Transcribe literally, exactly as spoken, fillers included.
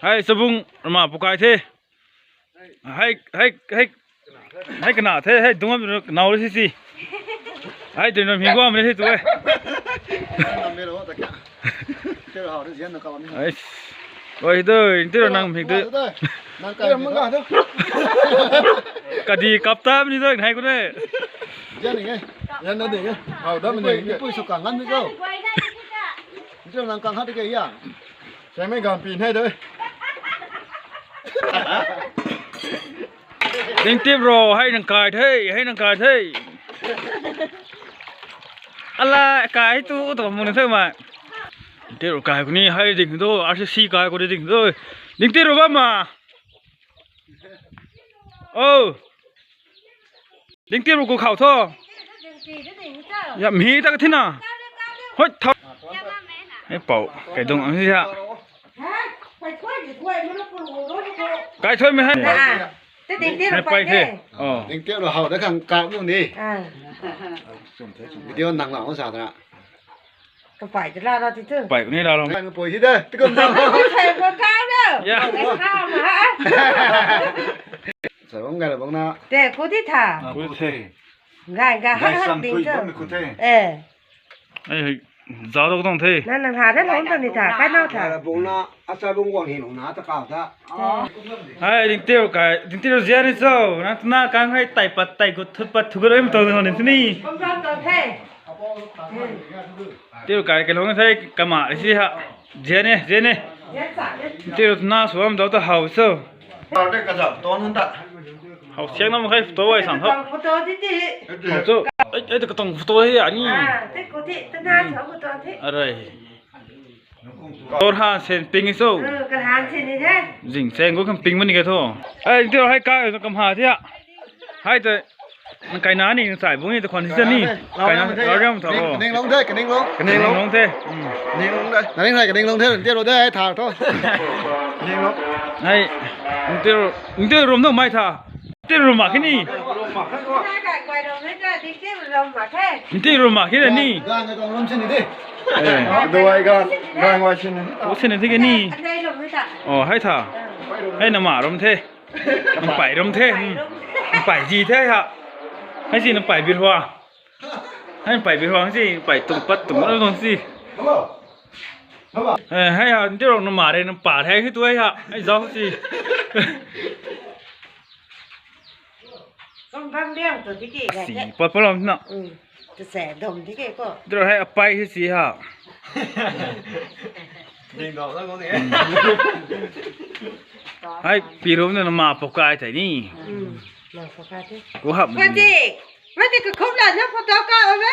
Hei, chabung rama pukai the. Hei, hei, hei. Hei, kana the, hei, dungam nau si si. Hei, tui nam hi guam ni si tu e. Ai. Oi, doi, tiro nang mik doi. Nang kai mik doi. Kadi kap ta ni doi, hai ko ne. Yan ni nge. Yan na ni nge. Hau da ni nge. Pui su kang ngan ni ko. Tiro nang kang hat ke ya. Sai mai gam pi nai doi. Ding tip ro, hei nang kai the, hei nang kai the. Ala, kai tu, tu mun the ma. Tiro kai ko ni, hei ding do, R C C kai ko ding do. Ding tiro ba ma. Oh. Ding tiro ko khau tho. Ya mi ta ka thina. Hoi tho. Hei pau, kai dong ang si ha. Kai thoi mi hai. Te ding tiro Hei pai pai the. the. Oh. Ding tiro hau da khang kap nu ni. Ah. Video nang lau sa ta. Ka pai te la ra ti tu. Pai ni la lo. Nang poi si de. Ti kum da. Sai ko kau da. Ya. Kau ma ha. Sa bang ga la bang na. Te ko ti tha. Ku the. Ngai ga ha Gai ha sam ding tui tu. Bam ku the. Eh. Ai, zau dok tong the. Na nang ha da lom tang ni tha, kai nau tha. Bung na, acha bung guang hin na ta kau ta. Hai, ding tiro kai, ding tiro zia ni cho. Na, na kang hai tai pat, tai gut, thut pat, thu gut, em tong ni ni. Bam bam tong the. Tiro kai, kai long the, kama, si ha. Zia ni, zia ni. Zia sa, zia sa. Tiro na suam dau ta hau so. Par de ka zap ton han ta. Hau siang na ma khai photo ai sang tho. Photo ti ti. Hau chu. Ai, ai, ka tong photo hi ani. Ah, te ko ti, te na sa photo ti. Arai. Tor han sen ping so. Eh, ka han sen ni de. Jing sen ko kam ping mani ka tho. Ai, tiro hai kai kam ha thia. Hai te. Nang kai na ni, nang sai bung ni, ta khwan si ni. Kai na, lau riam tha, oh. Ning long the, ka ning long. Ka ning long the. Hmm. Ning long the. Na ning hai ka ning long the, tiro de, hai tha tho. Ning long. Hai, tiro, tiro rum tho mai tha. Tiro rum ma kini. Tiro rum ma kini ni. Gan, gan, gan, rum si ni de. Eh. Dawai gan, gan wai si ni. Oh, si ni the ni. Oh, hai tha. Hai na ma rum the. Nang pai rum the, hmm. Nang pai ji the ha. Hai si nang pai birhua. Hai nang pai birhua si, nang pai tung pat tung pat tung si. Eh, hai ha, tiro nang ma re, nang pa the, hai tu hai ha. Hai zau si. Kum bam biang tu tiki ga Si, the. Pat pat lam na. Hmm. Tu se dom tiki ko. Tiro hai apai si si ha. Ding dom la ko ni. Hai, pi rum na ma pukai thei ni. Hmm. Ma pukai the. Ko hap Ko ni. Ti. Ma ti ka khop la na photo ka o me.